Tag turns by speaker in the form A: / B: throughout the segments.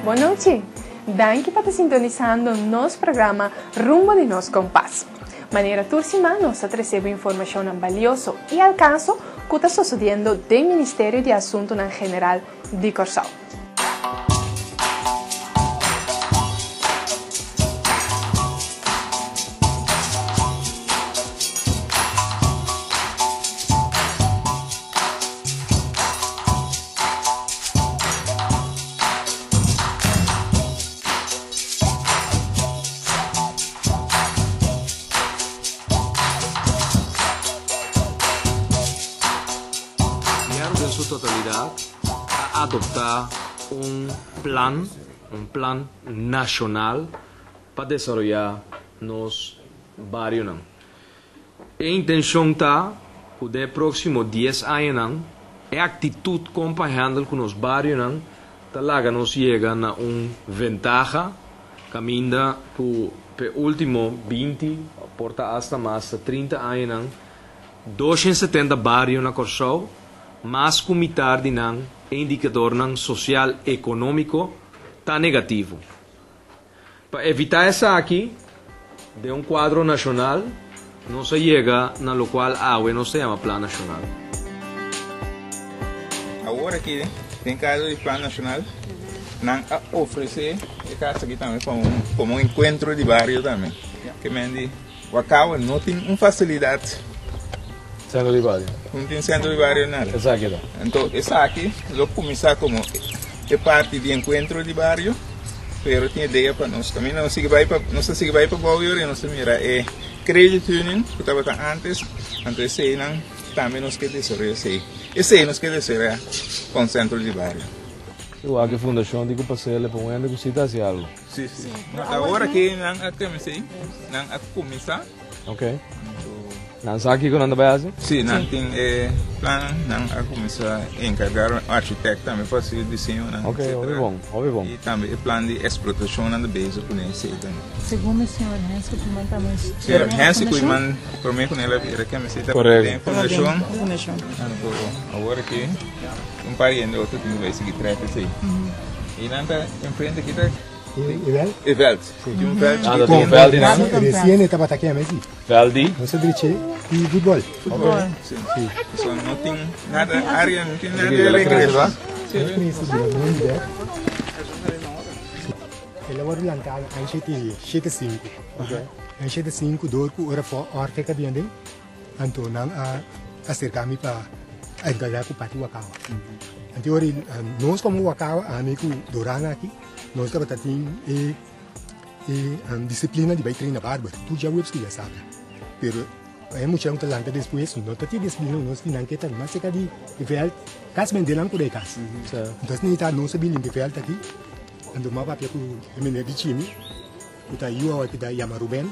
A: Bon nochi! Danki pa ta sintonisando nos programa Rumbo di Nos Kompas. Manera tur siman nos ta trese bo informashonnan balioso i al kaso ku ta sosodiendo den Ministerio di Asuntunan General di Kòrsou.
B: Gobierno den su totalidad a adopta un plan, un plan nacional pa desaroya nos barionan. E intencion ta cu den e proximo dies añanan e actitud con pa handle cu nos barionan ta laga nos yega na un ventaha caminda cu p'e ultimo binti, por ta hasta mas ta trinta añanan, 270 bario na Kòrsou, mas ku mitar di nan e indikadornan sosial ekonómiko ta negativo. Pa evitá esaki, den un kuadro nashonal nos a yega na lokual awe nos ta yama Plan Nashonal.
C: Awor aki den kuadro di Plan Nashonal nan a ofresé e kas aki tambe pa un komo un enkuentro di bario tambe. Ke men di Wakawa no tin un fasilidat.
B: Sentro di bario.
C: No tin sentro di bario nada.
B: Esaki ta.
C: Anto esaki lo kuminsá komo e parti di enkuentro di bario, pero tin idea pa nos kaminda nos sigui bai pa nos ta sigui bai pa bou yori nos ta mira e credit union ku tabata antes, anto eseinan tambe nos ke desaroya esei. Esei nos ke desaroya kon sentro di bario.
B: Igual ku e fundashon di ku pasele pa un hende ku si ta hasi algu.
C: Sí, sí. No, awor aki nan a kuminsá, nan a kuminsá.
B: Ok. Nan sa kiko nan ta bai hasi?
C: Sí, nan tin e plan, nan a kuminsá enkargá un architect tambe pa hasi e diseñonan,
B: Ok, hopi bon, hopi bon.
C: I tambe e plan di eksplotashon nan ta bezig kuné esei tambe.
D: Segun mi señor Hensi Koeiman tambe
C: Señor Hensi Koeiman promé ku el a bira kemesé tabata den fundashon. Anto awor aki un par di hende otro tin ku bai sigui trèk esei. I nan ta enfrente aki ta.
E: E veld?
C: E veld. Tin un veld
B: Ah, tin un veld di nan?
E: Recien e tabata kema esi.
B: Veld di?
E: Nos a dreche di futbol.
C: Futbol. Si. So no tin nada area, no tin nada de recreacion.
E: Si. Nos mester bira mun bek. El a wòrdu lantá na aña shete shete sinku. Aña shete sinku dor ku ora for Orfek a bini aden, anto nan a aserká mi pa enkargá ku parti Wakawa. Anto ora nos komo Wakawa, ami ku Dorana aki, Nos tabata tin e e disiplina di bai traina barber tur djaweps ku djasabra. Pero e muchanan ku ta lanta despues no ta tin disiplina, nos tin nan ke ta mas serka di e vèlt, kas bende nan ku den kas. Entonces nita nos a bin limpia e vèlt aki, anto mi a papia ku e meneer di Chimi ku ta yu awe ku ta yama Ruben,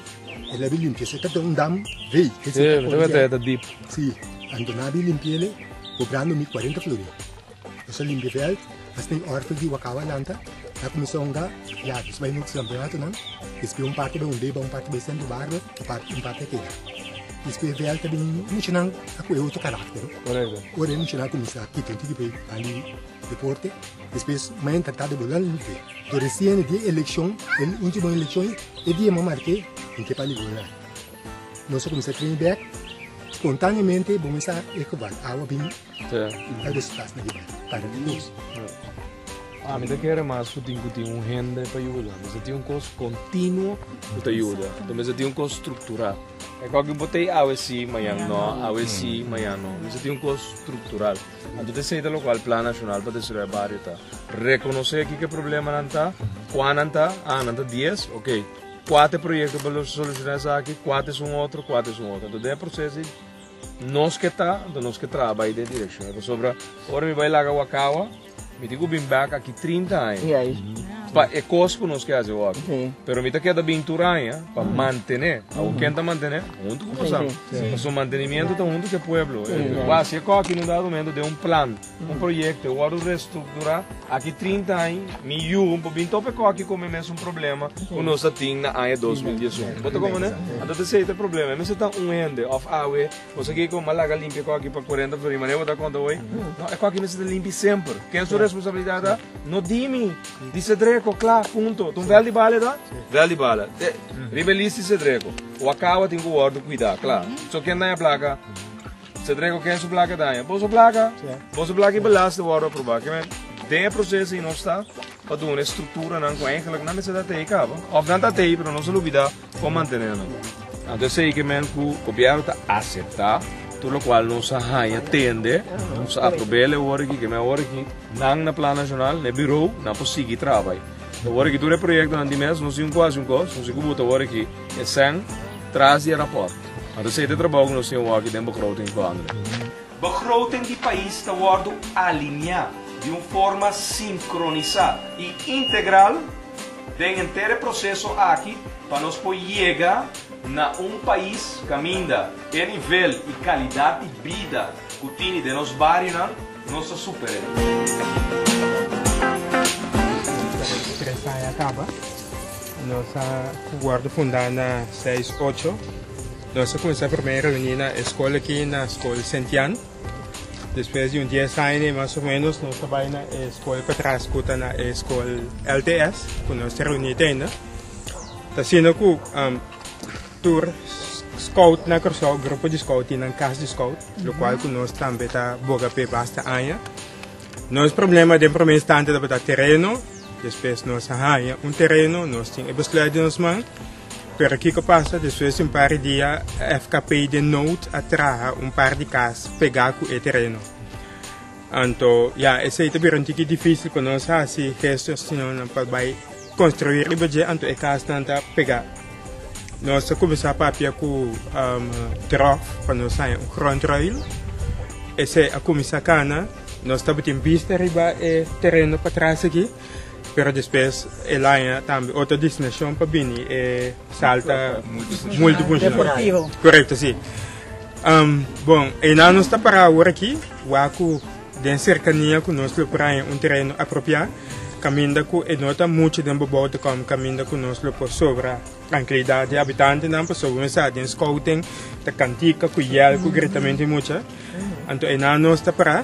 E: el a bin limpia esei tabata un dam rei. Si, anto nan a bin limpi'el kobrando mi kuarenta florin. Nos a limpia veld, asina e orfel di Wakawa lanta, a kuminsá hunga, ya, nos bai nos kampeonatonan, despues un parti bai Undeba, un parti bai Centro Barber, un parti un parti a keda. Despues e veld ta bin muchanan a kohe otro karakter, no?
B: Korekto.
E: Ora e muchanan a kuminsá kita un tiki pa e banda di deporte, despues mai a tratá di bola limpia. Enton resien e dia elekshon, e ultimo elekshon, e dia mi a mark'é, mi ke pa ligoná. Nos a kuminsá train bèk, spontaneamente bo mester a e geval, awa bin.
B: Ami ta kere mas ku tin ku tin un hende pa yuda. Mester tin un kos kontinuo ku ta yuda. Enton mester tin un kos struktural. E koki bo ta ei awe si, mañan no, awe si, mañan no. Mester tin un kos struktural. Anto ta esei ta lokual Plan Nashonal pa Desaroyo Bario ta. Rekonosé kiko e problemanan ta, kua nan ta, ah nan ta dies, oke. Kua ta e proyekto pa solushoná esaki, kua ta esun otro, kua ta esun otro. Anto den e proseso ei. Nos ke ta, anto nos ke traha bai den direkshon ei, pasobra ora mi bai laga Wakawa, mi tin ku bin bèk aki trinta aña pa e kos ku nos ke hasi awor. Pero mi ta keda bin tur aña pa mantené. Awor ken ta mantené? Huntu ku bosan. Pasobra mantenimiento ta huntu ku e pueblo. Wak, si e kòki in un dado momento den un plan, un proyekto e wòrdu restrukturá, aki trinta aña mi yu por bin topa e kòki ku mi mesun problema ku nos ta tin na aña 2011. Bo ta komprendé? Anto ta esei ta e problema. E mester ta un hende òf awe bo sa kiko m'a laga limpia e kòki pa kuarenta florin manera bo ta konta hoy. No, e kòki mester ta limpi semper. Ken su responsabilidat ta? No di mi, di Cedric. Sedreko, kla, punto. Ta un vèlt di bala e ta? Vèlt di bala. Riba e list di Sedreko. Wakawa tin ku wòrdu kuidá, kla. So ken daña plaka? Sedreko ken su plaka daña? Boso plaka. Boso plaka i belasting wòrdu aprobá. Ke men, den e proseso ei nos ta pa duna e strukturanan ku eigenlijk nan mester ta tei kaba. Òf nan ta tei pero nos a lubidá kon mantené nan. Anto esei ke men ku gobièrnu ta aseptá tur lokual nos a haña tende, nos a aprob'é el awor aki, ke men awor aki nan na Plan Nashonal, na e birou, nan por sigui traha bai. Awor aki tur e proyektonan di mes, nos tin ku hasi un kos, nos tin ku buta awor aki e sèn tras di e rapòrt. Anto esei ta e trabou ku nos tin awor aki den begrotingsbehandeling.
F: Begroting di pais ta wòrdu aliniá di un forma sinkronisá i integral den henter e proseso aki pa nos por yega na un pais kaminda e nivel i kalidat di bida ku tini den nos barionan nos ta super'é.
C: Tres aña kaba nos a wòrdu fundá na seis ocho. Nos a kuminsá promé reuní na e skol aki na skol Sentian. Despues di un dies aña mas o ménos nos a bai na e skol patras ku ta na e skol LTS ku nos ta reuní te ainda. Ta asina ku tur scout na Kòrsou, grupo di scout tin nan kas di scout, lokual ku nos tambe ta boga p'e basta aña. Nos problema den promé instante tabata tereno, despues nos a haña un tereno, nos tin e besluit den nos man. Pero kiko pasa? Despues di un par di dia FKP den nood a traha un par di kas pegá ku e tereno. Anto ya, esei ta bira un tiki difísil pa nos hasi gestos asina pa bai konstruí riba dje, anto e kasnan ta pegá. Nos a kuminsá papia ku Drof pa nos haña un grondruil. Esei a kuminsá kana. Nos tabatin bista riba e tereno patras aki. Pero despues el haña tambe otro destinacion pa bini e salta multifuncional.
D: Deportivo.
C: Correcto, si. Bon, einan nos ta para awor aki, wak cu den cercania cu nos lo por haña un tereno apropiá, caminda cu e no ta mucho den bobou ta kom, caminda cu nos lo por sobra tranquilidad di habitantenan, pasobra bo sa den scouting ta cantica cu yel cu gritamento di mucha. Anto einan nos ta para.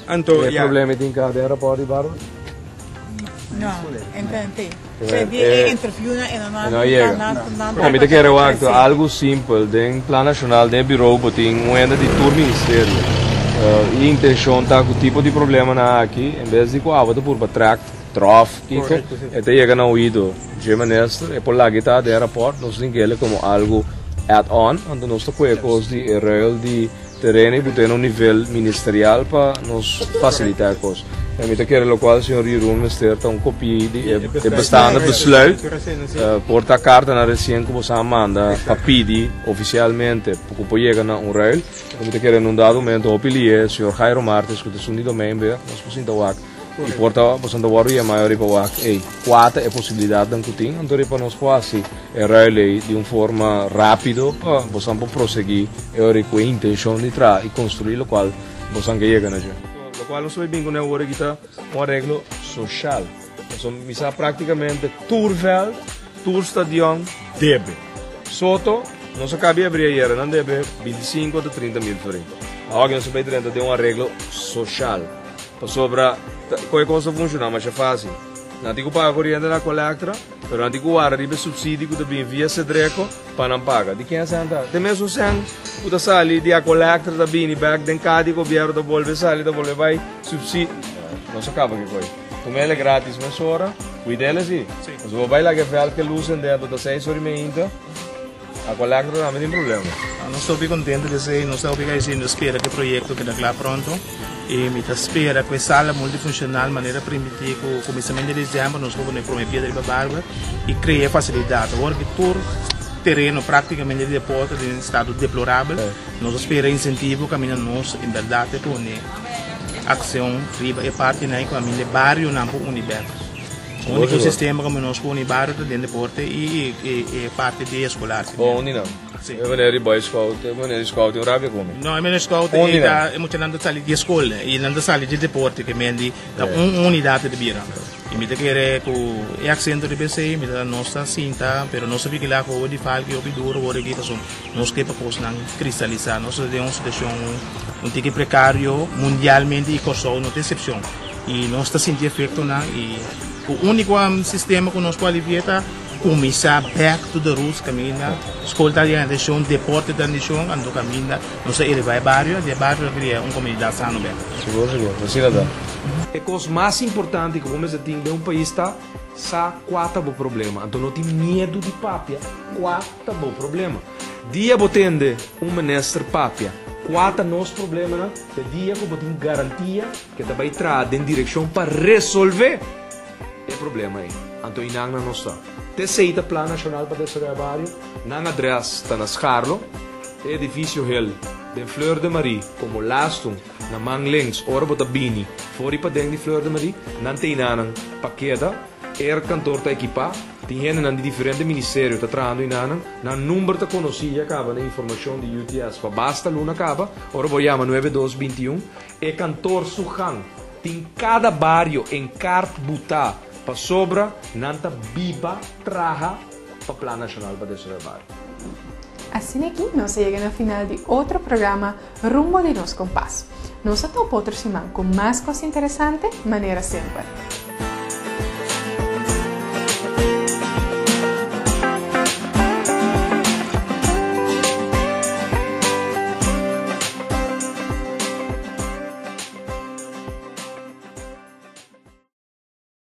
C: Anto,
B: E
C: ya.
B: problema tin ka den rapport di Barber?
D: No, entendí. Se di e interview na e no
B: No yega. No, mi ta kere wak to algo simpel den plan nacional den e bureau bo tin un hende di tur ministerio. E intencion ta cu tipo di problemanan aki en bes di cu abo ta purba trek trof kiko e ta yega na oido dje minister e por laga ta den e rapport nos tin kere como algo add on anto nos ta coge cos di e ruil di Tereno y bot'e na un nivel ministerial pa nos facilita e cos. Mi ta kere locual señor Jeroen mester ta un copie di e bestaande besluit por ta cartanan recien cu boso a manda pa pidi oficialmente cu por yega na un ruil. Mi ta kere na un dado momento hopi lihe señor Jairo Martes cu ta esun di Domeinbeheer nos por sinta wak y por ta boso ta wordo yama riba wak ey cua ta e posibilidadnan cu tin anto riba nos por haci e ruil ey di un forma rapido pa bosan por prosegui e ora cu e intencion di traha y construi locual bosan ke yega na dje. Locual nos ta bin cu ne awor aki ta un areglo social. Pasobra mi sa practicamente tur veld, tur stadion debe. Soto, nos a caba di abri ayera, nan debe 25 ta 30 mil florin. Awor aki nos ta bay drenta den un areglo social. Pasobra con e cos ta funciona masha facil. Nan tin cu paga coriente na Colectra. Pero nan tin ku warda riba e supsidio ku ta bini via Sedreko pa nan paga. Di ken e sèn ta? Te mesun sèn ku ta sali di Aqualectra ta bini bèk den ka di gobièrnu ta bolbe sali ta bolbe bai supsidio. Nos a kaba ki koi. Tuma el e gratis mesora, kuid'el si. Pasobra bo bai laga e vèlt ke lus en dentro ta seis ora i meinta. Aqualectra tambe tin problema.
G: Nos ta hopi contento di esey, nos ta hopi agradecido, nos spera cu e proyecto keda cla pronto y mi ta spera cu e sala multifuncional manera primiti cu cuminsamento di december nos lo pone prome piedra riba Barber y crea e facilidad. Awor cu tur tereno practicamente di deporte ta den estado deplorabel, nos ta spera incentivo caminda nos en berdad ta pone accion riba e partinan y caminda e barionan por uni bek. Úniko sistema ku nos pone bario ta den deporte i e parti di eskolar.
B: Bo undi nan?
G: Si.
B: E manera di boy scout, e manera di scout tin un rabia ku mi.
G: No, e manera di scout
B: Undi
G: e
B: nan?
G: ta e muchanan ta sali di eskol i nan ta sali di deporte ke men di ta un unidat ta bira. I mi ta kere ku e aksento riba esei mi ta nos ta sinta pero nos ta vigilá ku hopi di falki hopi duro wor aki pasobra nos ke pa kosnan kristalisá. Nos ta den un situashon un tiki prekario mundialmente i Kòrsou no ta eksepshon. I nos ta sinti efektonan i. Ku úniko sistema ku nos por alivi'é ta kuminsá back to the roots kaminda skol ta den atenshon, deporte ta den atenshon, anto kaminda nos ta elevá e bario, anto e bario ta kria un komunidat sano bèk.
B: Sigur, sigur. Asina ta.
F: E kos mas importante ku bo mester tin den un pais ta sa kua ta bo problema. Anto no tin miedu di papia kua ta bo problema. Dia bo tende un minister papia kua ta nos problemanan, ta dia ku bo tin garantia ku e ta bai traha den direkshon pa resolve e problema ei. Anto einan nan nos ta. T'esei ta Plan Nashonal pa Desaroyá Bario. Nan adrès ta na Scharlo, e edifisio hel den Fleur de Marie komo lastun na man links ora bo ta bini for i paden di Fleur de Marie. Nan ta einanan pa keda. E kantor ta ekipá. Tin hendenan di diferente ministerio ta trahando einanan. Nan number ta konosí ya kaba na informashon di UTS pa basta luna kaba. Ora bo yama nuebe dos binti un, e kantor su gang tin kada bario en kart butá pasobra nan ta biba traha pa Plan Nashonal pa Desaroyo Bario.
A: Asina aki nos a yega na final di otro programa Rumbo di Nos Kompas. Nos a topa otro siman ku mas kos interesante manera semper.